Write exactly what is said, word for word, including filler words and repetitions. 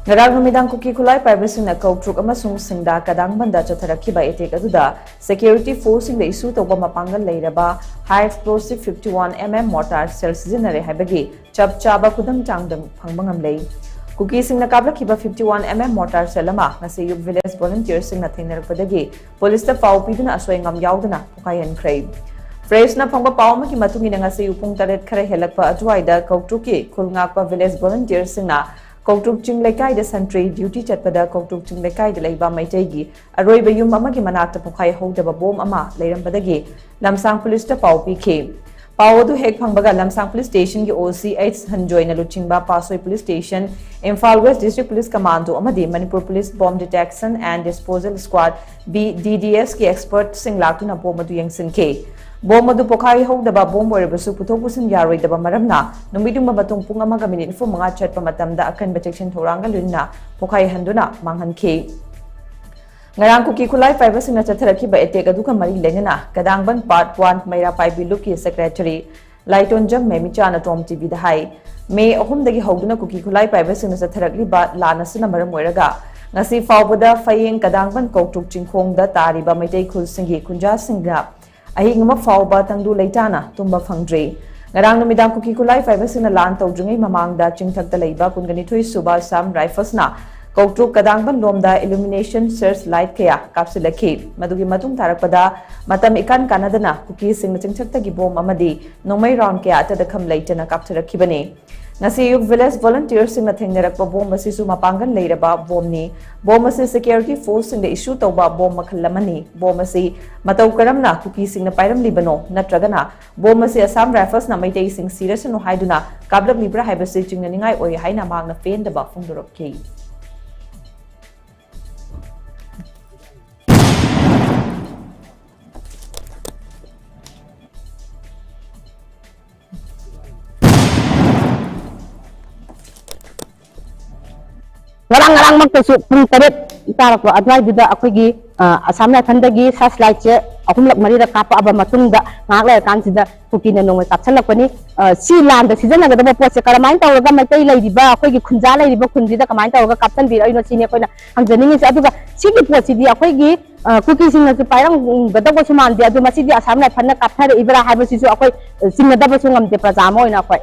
ꯉꯔꯥꯡ ꯅꯨꯃꯤꯗꯥꯡ ꯀꯨꯀꯤ ꯈꯨꯠꯂꯥꯏ ꯄꯥꯏꯕꯁꯤꯡꯅ ꯀꯧꯇ꯭ꯔꯨꯛ ꯑꯃꯁꯨꯡ ꯁꯤꯡꯗꯥ ꯀꯗꯥꯡꯕꯟꯗ ꯆꯠꯊꯔꯛꯈꯤꯕ attack ꯑꯗꯨꯗ security forceꯁꯤꯡꯗ issue ꯇꯧꯕ ꯃꯄꯥꯡꯒꯜ ꯂꯩꯔꯕ high explosive fifty one mm mortar shell ꯁꯤꯖꯤꯟꯅꯔꯦ ꯍꯥꯏꯕꯒꯤ ꯆꯞ ꯆꯥꯕ ꯈꯨꯗꯝ ꯆꯥꯡꯗꯝ ꯐꯪꯕ ꯉꯝꯂꯦ꯫ ꯀꯨꯀꯤꯁꯤꯡꯅ ꯀꯥꯞꯂꯛꯈꯤꯕ fifty one mm mortar shell ꯑꯃ ꯉꯁꯤ ꯑꯌꯨꯛ village volunteerꯁꯤꯡꯅ ꯊꯦꯡꯅꯔꯛꯄꯗꯒꯤ ꯄꯨꯂꯤꯁꯇ ꯄꯥꯎ ꯄꯤꯗꯨꯅ ꯑꯁꯣꯏ ꯑꯉꯥꯝ ꯌꯥꯎꯗꯅ ꯄꯣꯈꯥꯏꯍꯟꯈ꯭ꯔꯦ꯫ Pressꯅ ꯐꯪꯕ ꯄꯥꯎ ꯑꯃꯒꯤ ꯃꯇꯨꯡ ꯏꯟꯅ ꯉꯁꯤ ꯑꯌꯨꯛ ꯄꯨꯡ ꯇꯔꯦꯠ ꯈꯔ ꯍꯦꯜꯂꯛꯄ ꯑꯗꯨꯋꯥꯏꯗ ꯀꯧꯇ꯭ꯔꯨꯛꯀꯤ ꯈꯨꯜ ꯉꯥꯛꯄ village volunteerꯁꯤꯡꯅ ꯀꯧꯇ꯭ꯔꯨꯛ ꯆꯤꯡ ꯂꯩꯀꯥꯏꯗ sentry duty ꯆꯠꯄꯗ ꯀꯧꯇ꯭ꯔꯨꯛ ꯆꯤꯡ ꯂꯩꯀꯥꯏꯗ ꯂꯩꯕ ꯃꯩꯇꯩꯒꯤ ꯑꯔꯣꯏꯕ ꯌꯨꯝ ꯑꯃꯒꯤ ꯃꯅꯥꯛꯇ ꯄꯣꯈꯥꯏ ꯍꯧꯗꯕ bomb ꯑꯃ ꯂꯩꯔꯝꯕꯗꯒꯤ ꯂꯝꯁꯥꯡ ꯄꯨꯂꯤꯁꯇ ꯄꯥꯎ ꯄꯤꯈꯤ꯫ ꯄꯥꯎ ꯑꯗꯨ ꯍꯦꯛ ꯐꯪꯕꯒ ꯂꯝꯁꯥꯡ police stationꯒꯤ OC H ꯁꯟꯖꯣꯏꯅ ꯂꯨꯆꯤꯡꯕ ꯄꯥꯠꯁꯣꯏ police station, Imphal West District Police Commando ꯑꯃꯗꯤ Manipur Police Bomb Detection and Disposal Squad, BDDSꯀꯤ expertꯁꯤꯡ ꯂꯥꯛꯇꯨꯅ bomb ꯑꯗꯨ ꯌꯦꯡꯁꯤꯟꯈꯤ꯫ Bomb ꯑꯗꯨ ꯄꯣꯈꯥꯏ ꯍꯧꯗꯕ bomb ꯑꯣꯏꯔꯕꯁꯨ ꯄꯨꯊꯣꯛ ꯄꯨꯁꯤꯟ ꯌꯥꯔꯣꯏꯗꯕ ꯃꯔꯝꯅ ꯅꯨꯃꯤꯠ ꯌꯨꯡꯕ ꯃꯇꯨꯡ ꯄꯨꯡ ꯑꯃꯒ minute ꯅꯤꯐꯨ ꯃꯉꯥ ꯆꯠꯄ ꯃꯇꯝꯗ ꯑꯀꯟꯕ ꯆꯦꯛꯁꯤꯟ ꯊꯧꯔꯥꯡꯒ ꯂꯣꯏꯅꯅ ꯄꯣꯈꯥꯏꯍꯟꯗꯨꯅ ꯃꯥꯡꯍꯟꯈꯤ꯫ ꯉꯔꯥꯡ ꯀꯨꯀꯤ ꯈꯨꯠꯂꯥꯏ ꯄꯥꯏꯕꯁꯤꯡꯅ ꯆꯠꯊꯔꯛꯈꯤꯕ attack ꯑꯗꯨꯒ ꯃꯔꯤ ꯂꯩꯅꯅ ꯀꯗꯥꯡꯕꯟ Part one ꯃꯩꯔꯥ ꯄꯥꯏꯕꯤ ꯂꯨꯞꯀꯤ secretary ꯂꯥꯏꯇꯣꯟꯖꯝ ꯃꯦꯃꯤꯆꯥꯅ Tom TVꯗ ꯍꯥꯏ, ꯃꯦ ꯑꯍꯨꯝꯗꯒꯤ ꯍꯧꯗꯨꯅ ꯀꯨꯀꯤ ꯈꯨꯠꯂꯥꯏ ꯄꯥꯏꯕꯁꯤꯡꯅ ꯆꯠꯊꯔꯛꯂꯤꯕ ꯂꯥꯟ ꯑꯁꯤꯅ ꯃꯔꯝ ꯑꯣꯏꯔꯒ ꯉꯁꯤ ꯐꯥꯎꯕꯗ ꯐꯌꯦꯡ ꯀꯗꯥꯡꯕꯟ ꯀꯧꯇ꯭ꯔꯨꯛ ꯆꯤꯡꯈꯣꯡꯗ ꯇꯥꯔꯤꯕ ꯃꯩꯇꯩ ꯈꯨꯜꯁꯤꯡꯒꯤ ꯈꯨꯟꯖꯥꯁꯤꯡꯅ ꯑꯍꯤꯡ ꯑꯃ ꯐꯥꯎꯕ ꯇꯪꯗꯨ ꯂꯩꯇꯥꯅ ꯇꯨꯝꯕ ꯐꯪꯗ꯭ꯔꯤ꯫ ꯉꯔꯥꯡ ꯅꯨꯃꯤꯗꯥꯡ ꯀꯨꯀꯤ ꯈꯨꯠꯂꯥꯏ ꯄꯥꯏꯕꯁꯤꯡꯅ ꯂꯥꯟ ꯇꯧꯗ꯭ꯔꯤꯉꯩ ꯃꯃꯥꯡꯗ ꯆꯤꯡꯊꯛꯇ ꯂꯩꯕ ꯀꯨꯟꯒ ꯅꯤꯊꯣꯏ ꯁꯨꯕ Assam Riflesꯅ ꯀꯧꯇ꯭ꯔꯨꯛ ꯀꯗꯥꯡꯕꯟ ꯂꯣꯝꯗ illumination search light ꯀꯌꯥ ꯀꯥꯞꯁꯤꯜꯂꯛꯈꯤ꯫ ꯃꯗꯨꯒꯤ ꯃꯇꯨꯡ ꯇꯥꯔꯛꯄꯗ ꯃꯇꯝ ꯏꯀꯥꯟ ꯀꯥꯟꯅꯗꯅ ꯀꯨꯀꯤꯁꯤꯡꯅ ꯆꯤꯡꯊꯛꯇꯒꯤ bomb ꯑꯃꯗꯤ ꯅꯣꯡꯃꯩ round ꯀꯌꯥ ꯑꯇꯗꯈꯝ ꯂꯩꯇꯅ ꯀꯥꯞꯊꯔꯛꯈꯤꯕꯅꯤ꯫ ꯉꯁꯤ ꯑꯌꯨꯛ village volunteerꯁꯤꯡꯅ ꯊꯦꯡꯅꯔꯛꯄ bomb ꯑꯁꯤꯁꯨ ꯃꯄꯥꯡꯒꯜ ꯂꯩꯔꯕ bombꯅꯤ꯫ Bomb ꯑꯁꯤ security forceꯁꯤꯡꯗ issue ꯇꯧꯕ bomb ꯃꯈꯜ ꯑꯃꯅꯤ꯫ Bomb ꯑꯁꯤ ꯃꯇꯧ ꯀꯔꯝꯅ ꯀꯨꯀꯤꯁꯤꯡꯅ ꯄꯥꯏꯔꯝꯂꯤꯕꯅꯣ ꯅꯠꯇ꯭ꯔꯒꯅ bomb ꯑꯁꯤ Assam Riflesꯅ ꯃꯩꯇꯩꯁꯤꯡ ꯁꯤꯔꯁꯅꯨ ꯍꯥꯏꯗꯨꯅ ꯀꯥꯞꯂꯛꯂꯤꯕ꯭ꯔꯥ ꯍꯥꯏꯕꯁꯤ ꯆꯤꯡꯅꯅꯤꯡꯉꯥꯏ ꯑꯣꯏ ꯍꯥꯏꯅ ꯃꯍꯥꯛꯅ ꯄꯦꯟꯗꯕ ꯐꯣꯡꯗꯣꯔꯛꯈꯤ꯫ ꯉꯔꯥꯡ ꯉꯔꯥꯡꯃꯛꯇꯁꯨ ꯄꯨꯡ ꯇꯔꯦꯠ ꯇꯥꯔꯛꯄ ꯑꯗꯨꯋꯥꯏꯗꯨꯗ ꯑꯩꯈꯣꯏꯒꯤ, ꯑ, Assam Riflesꯗꯒꯤ search lightꯁꯦ ꯑꯍꯨꯝꯂꯛ ꯃꯔꯤꯔꯛ ꯀꯥꯞꯄꯛꯑꯕ ꯃꯇꯨꯡꯗ ꯉꯥꯏꯍꯥꯛ ꯂꯩꯔꯀꯥꯟꯁꯤꯗ ꯀꯨꯀꯤꯅ ꯅꯣꯡꯃꯩ ꯀꯥꯞꯁꯜꯂꯛꯄꯅꯤ꯫ ꯑ, ꯁꯤ ꯂꯥꯟꯗ ꯁꯤꯖꯤꯟꯅꯒꯗꯕ ꯄꯣꯠꯁꯦ ꯀꯔꯝꯍꯥꯏꯅ ꯇꯧꯔꯒ ꯃꯩꯇꯩ ꯂꯩꯔꯤꯕ, ꯑꯩꯈꯣꯏꯒꯤ ꯈꯨꯟꯖꯥ ꯂꯩꯔꯤꯕ ꯈꯨꯟꯁꯤꯗ ꯀꯃꯥꯏꯅ ꯇꯧꯔꯒ ꯀꯥꯞꯁꯟꯕꯤꯔꯛꯏꯅꯣ ꯁꯤꯅꯤ ꯑꯩꯈꯣꯏꯅ ꯍꯪꯖꯅꯤꯡꯉꯤꯁꯦ꯫ ꯑꯗꯨꯒ ꯁꯤꯒꯤ ꯄꯣꯠꯁꯤꯗꯤ ꯑꯩꯈꯣꯏꯒꯤ, ꯑ, ꯀꯨꯀꯤꯁꯤꯡꯅꯁꯨ ꯄꯥꯏꯔꯝꯒꯗꯧꯕꯁꯨ ꯃꯥꯟꯗꯦ꯫ ꯑꯗꯨ ꯃꯁꯤꯗꯤ ꯑꯁꯥꯝ ꯔꯥꯏꯐꯜꯅ ꯀꯥꯞꯊꯔꯛꯏꯕ꯭ꯔꯥ ꯍꯥꯏꯕꯁꯤꯁꯨ ꯑꯩꯈꯣꯏ, ꯑ, ꯆꯤꯡꯅꯗꯕꯁꯨ ꯉꯝꯗꯦ ꯄ꯭ꯔꯖꯥ ꯑꯃ ꯑꯣꯏꯅ ꯑꯩꯈꯣꯏ꯫